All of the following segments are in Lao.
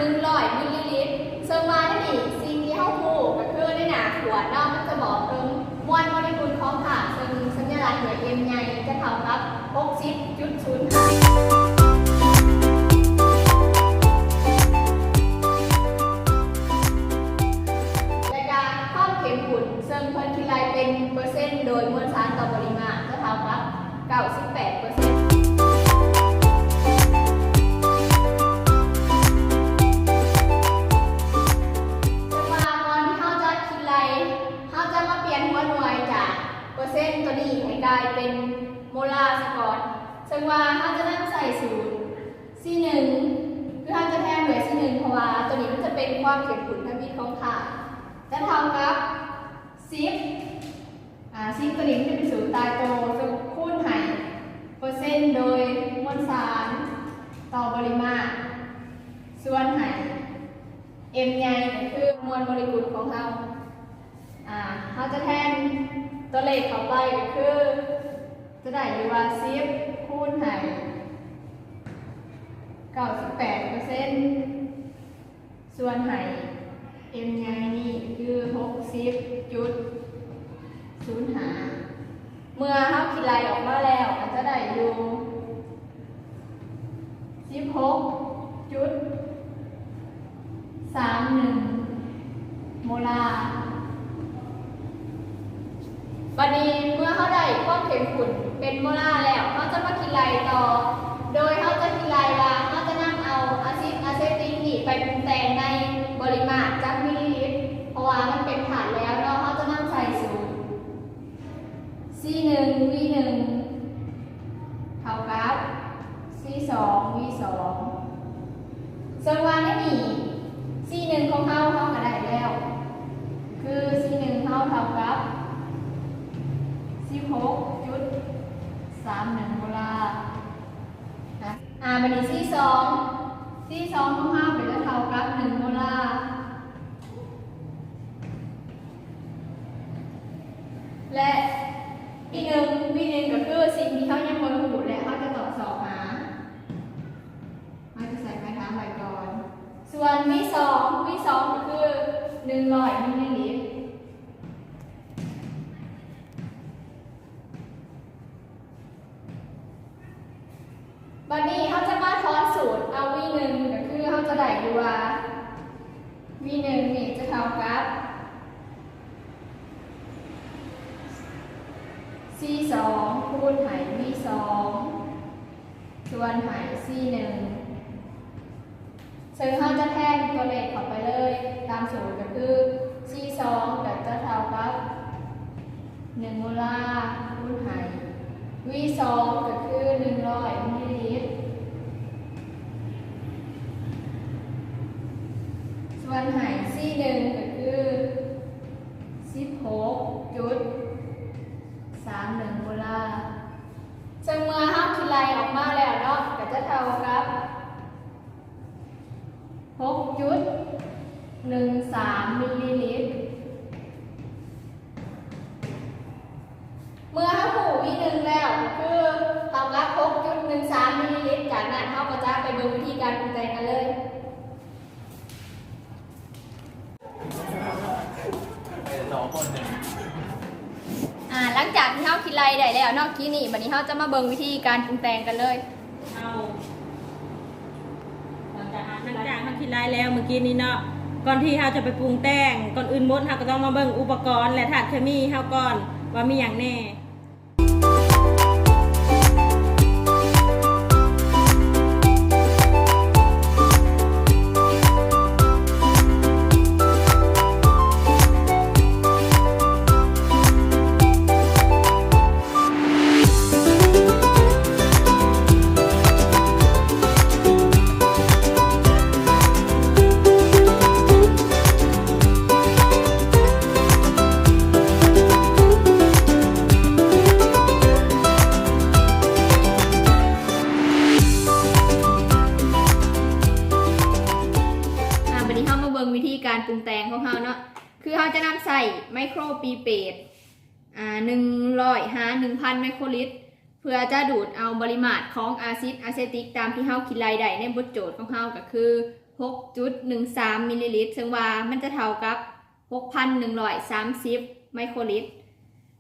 ໜຶ່ງຮ້ອຍມິນລີລິດ. ເຊິ່ງວ່າໃນນີ້ ສິ່ງທີ່ເຮົາຮູ້ກໍຄືໃນໜ້າຂວດເນາະ ມັນຈະບອກເຖິງມວນໂມເລກຸນຂອງທາດ ເຊິ່ງສັນຍາລັກດ້ວຍ M ໃຫຍ່ຈະເທົ່າກັບຫົກສິບຈຸດສູນຫ້າ ແລະກະຄວາມເຂັ້ມຂຸ້ນ ເຊິ່ງເພິ່ນຄິດໄລ່ເປັນເປີເຊັນໂດຍມວນສານຕໍ່ປະລິມານ ຈະເທົ່າກັບ ເກົ້າສິບແປດເປີເຊັນ. ເຊິ່ງວ່າກ່ອນທີ່ເຮົາຈະຄິດໄລ່ ເຮົາຈະມາປ່ຽນຫົວໜ່ວຍຈາກເປີເຊັນຕົວນີ້ໃຫ້ກາຍເປັນໂມລາສະກ່ອນ. ເຊິ່ງວ່າເຮົາຈະນຳໃຊ້ສູດ ຊີໜຶ່ງ ຄືເຮົາຈະແທນດ້ວຍຊີໜຶ່ງ ເພາະວ່າຕົວນີ້ມັນຈະເປັນຄວາມເຂັ້ມຂຸ້ນທຳອິດຂອງທາດ ຈະເທົ່າກັບ ສິບ ອາ ສິບຕົວນີ້ມັນຈະເປັນສູດຕາຍໂຕ ເຊິ່ງຄູນໃຫ້ເປີເຊັນໂດຍມວນສານຕໍ່ປະລິມານ ສ່ວນໃຫ້ M ໃຫຍ່ກໍຄືມວນໂມເລກຸນຂອງເຮົາ. ອາ ເຮົາຈະແທນຕົວເລກເຂົ້າໄປກໍຄື ຈະໄດ້ຢູ່ວ່າ ສິບ ຄູນໃຫ້ ເກົ້າສິບແປດເປີເຊັນ ສ່ວນໃຫ້ M ໃຫຍ່ນີ້ຄື ຫົກສິບຈຸດສູນຫ້າ. ເມື່ອເຮົາຄິດໄລ່ອອກມາແລ້ວ ກໍຈະໄດ້ຢູ່ ສິບຫົກຈຸດສາມໜຶ່ງໂມລາ. ບັດນີ້ເມື່ອເຮົາໄດ້ຄວາມເຂັ້ມຂຸ້ນເປັນໂມລາແລ້ວ ເຮົາຈະມາຄິດໄລ່ຕໍ່ ໂດຍເຮົາຈະຄິດໄລ່ວ່າ ເຮົາຈະນຳເອົາອາຊິດອາເຊຕິກນີ້ໄປປຸງແຕ່ງໃນປະລິມານຈັກມິນລີລິດ ເພາະວ່າມັນເປັນທາດແລ້ວເນາະ ເຮົາຈະນຳໃສ່ສູດ ຊີໜຶ່ງ ວີໜຶ່ງ ເທົ່າກັບ ຊີສອງ ວີສອງ. ເຊິ່ງວ່າໃນນີ້ ຊີໜຶ່ງຂອງເຮົາ ເຮົາກໍໄດ້ແລ້ວ ຄືຊີໜຶ່ງເຮົາເທົ່າກັບ ສິບຫົກຈຸດສາມໜຶ່ງໂມລາ. ອາ ບັດນີ້ຊີສອງ ຊີສອງຂອງເຮົາກໍຈະເທົ່າກັບໜຶ່ງໂມລາ. ແລະ ວີໜຶ່ງ ວີໜຶ່ງກໍຄືສິ່ງທີ່ເຮົາຍັງບໍ່ຮູ້ ແລະ ເຮົາຈະຕ້ອງຊອກຫາ ເຮົາຈະໃສ່ໄມ້ຖາມໄວ້ກ່ອນ. ສ່ວນວີສອງ ວີສອງກໍຄືໜຶ່ງຮ້ອຍມິນລີລິດ. ບັດນີ້ເຮົາຈະມາຖອນສູດເອົາ ວີໜຶ່ງ ກໍຄືເຮົາຈະໄດ້ຢູ່ວ່າ ວີໜຶ່ງນີ້ຈະເທົ່າກັບ ຊີສອງ ຄູນໃຫ້ ວີສອງ ສ່ວນໃຫ້ ຊີໜຶ່ງ. ເຊິ່ງເຮົາຈະແທນຕົວເລກເຂົ້າໄປເລີຍ ຕາມສູດກໍຄື ຊີສອງ ກໍຈະເທົ່າກັບ ໜຶ່ງໂມລາ ຄູນໃຫ້ ວີສອງ ກໍຄື ໜຶ່ງຮ້ອຍມິນລີລິດ ສ່ວນໃຫ້ ຊີໜຶ່ງ ກໍຄື ສິບຫົກຈຸດສາມໜຶ່ງໂມລາ. ເຊິ່ງເມື່ອເຮົາຄິດໄລ່ອອກມາແລ້ວເນາະ ກໍຈະເທົ່າກັບ ຫົກຈຸດໜຶ່ງສາມມິນລີລິດ. ເມື່ອເຮົາຮູ້ ວີໜຶ່ງ ແລ້ວ ກໍຄືເທົ່າກັບ ຫົກຈຸດໜຶ່ງສາມມິນລີລິດ. ຈາກນັ້ນເຮົາກໍຈະໄປເບິ່ງວິທີການປຸງແຕ່ງກັນເລີຍ. ອ່າ ຫຼັງຈາກທີ່ເຮົາຄິດໄລ່ໄດ້ແລ້ວເນາະ ກີ້ນີ້ ບັດນີ້ເຮົາຈະມາເບິ່ງວິທີການປຸງແຕ່ງກັນເລີຍ. ເຮົາ ຫຼັງຈາກເຮົາ ຫຼັງຈາກເຮົາຄິດໄລ່ແລ້ວມື້ກີ້ນີ້ເນາະ ກ່ອນທີ່ເຮົາຈະໄປປຸງແຕ່ງ ກ່ອນອື່ນໝົດເຮົາກໍຕ້ອງມາເບິ່ງອຸປະກອນ ແລະ ທາດເຄມີເຮົາກ່ອນວ່າມີຫຍັງແດ່. ອ່າ ບັດນີ້ເຮົາມາເບິ່ງວິທີການປຸງແຕ່ງຂອງເຮົາເນາະ ຄືເຮົາຈະນຳໃຊ້ໄມໂຄຣປີເປດ ອ່າ ໜຶ່ງຮ້ອຍຫາໜຶ່ງພັນໄມໂຄຣລິດ ເພື່ອຈະດູດເອົາປະລິມານຂອງອາຊິດອາເຊຕິກຕາມທີ່ເຮົາຄິດໄລ່ໄດ້ໃນບົດໂຈດຂອງເຮົາ ກໍຄື ຫົກຈຸດໜຶ່ງສາມມິນລີລິດ ເຊິ່ງວ່າມັນຈະເທົ່າກັບ ຫົກພັນໜຶ່ງຮ້ອຍສາມສິບໄມໂຄຣລິດ.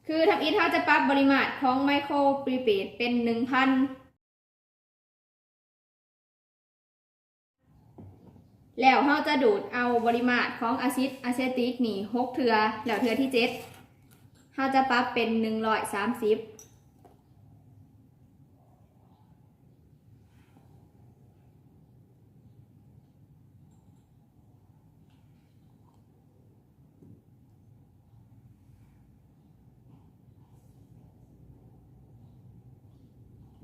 ຄືທຳອິດເຮົາຈະປັບບໍລິມາດຂອງໄມໂຄຣພຣີເພດເປັນໜຶ່ງພັນ ແລ້ວເຮົາຈະດູດເອົາບໍລິມາດຂອງອາຊິດອາເຊຕິກນີ້ຫົກເທື່ອ ແລ້ວເທື່ອທີເຈັດ ເຮົາຈະປັບເປັນໜຶ່ງຮ້ອຍສາມສິບ.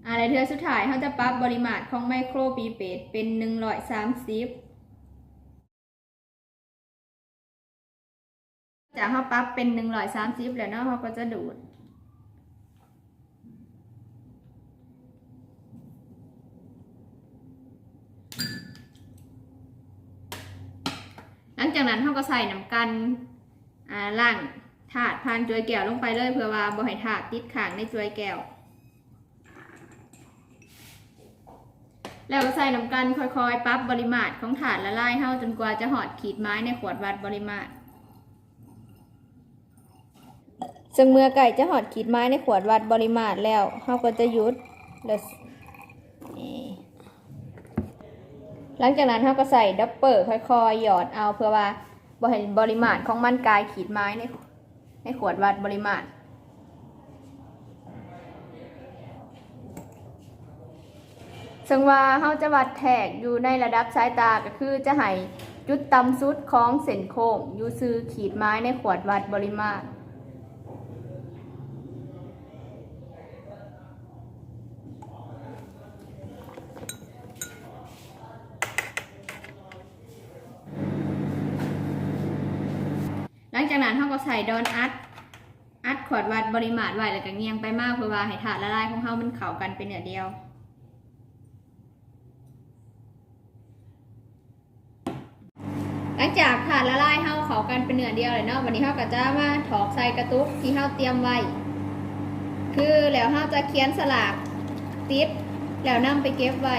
ອາ ແລະ ເທື່ອສຸດທ້າຍເຮົາຈະປັບບໍລິມາດຂອງໄມໂຄຣພຣີເພດເປັນໜຶ່ງຮ້ອຍສາມສິບ. ຈາກເຮົາປັບເປັນໜຶ່ງຮ້ອຍສາມສິບແລ້ວເນາະ ເຮົາກໍຈະດູດ. ຫຼັງຈາກນັ້ນເຮົາກໍໃສ່ນ້ຳກັ່ນ ອາ ລ້າງທາດຜ່ານຈວຍແກ້ວລົງໄປເລີຍ ເພື່ອວ່າບໍ່ໃຫ້ທາດຕິດຄ້າງໃນຈວຍແກ້ວ. ແລ້ວກໍໃສ່ນ້ຳກັ່ນ ຄ່ອຍໆປັບບໍລິມາດຂອງທາດລະລາຍເຮົາ ຈົນກວ່າຈະຮອດຂີດໝາຍໃນຂວດວັດບໍລິມາດ. ເຊິ່ງເມື່ອໃກ້ຈະຮອດຂີດໝາຍໃນຂວດວັດບໍລິມາດແລ້ວ ເຮົາກໍຈະຢຸດ ແລ້ວ ນີ້ ຫຼັງຈາກນັ້ນເຮົາກໍໃສ່ດັອບເປີ ຄ່ອຍໆຫຍອດເອົາ ເພື່ອວ່າບໍ່ໃຫ້ບໍລິມາດຂອງມັນກາຍຂີດໝາຍໃນ ໃນຂວດວັດບໍລິມາດ. ເຊິ່ງວ່າເຮົາຈະວັດແທກຢູ່ໃນລະດັບສາຍຕາ ກໍຄືຈະໃຫ້ຈຸດຕ່ຳສຸດຂອງເສັ້ນໂຄ້ງຢູ່ຊື່ຂີດໝາຍໃນຂວດວັດບໍລິມາດ. ຫຼັງຈາກນັ້ນເຮົາກໍໃຊ້ດອນອັດ ອັດຂວດວັດບໍລິມາດໄວ້ ແລ້ວກໍງ່ຽງໄປມາ ເພື່ອວ່າໃຫ້ທາດລະລາຍຂອງເຮົາມັນເຂົ້າກັນເປັນເນື້ອດຽວ. ຫຼັງຈາກທາດລະລາຍເຮົາເຂົ້າກັນເປັນເນື້ອດຽວແລ້ວເນາະ ບັດນີ້ເຮົາກໍຈະມາຖອກໃສ່ກະຕຸກທີ່ເຮົາຕຽມໄວ້ ຄື ແລ້ວເຮົາຈະຂຽນສະຫຼາກຕິດ ແລ້ວນຳໄປເກັບໄວ້.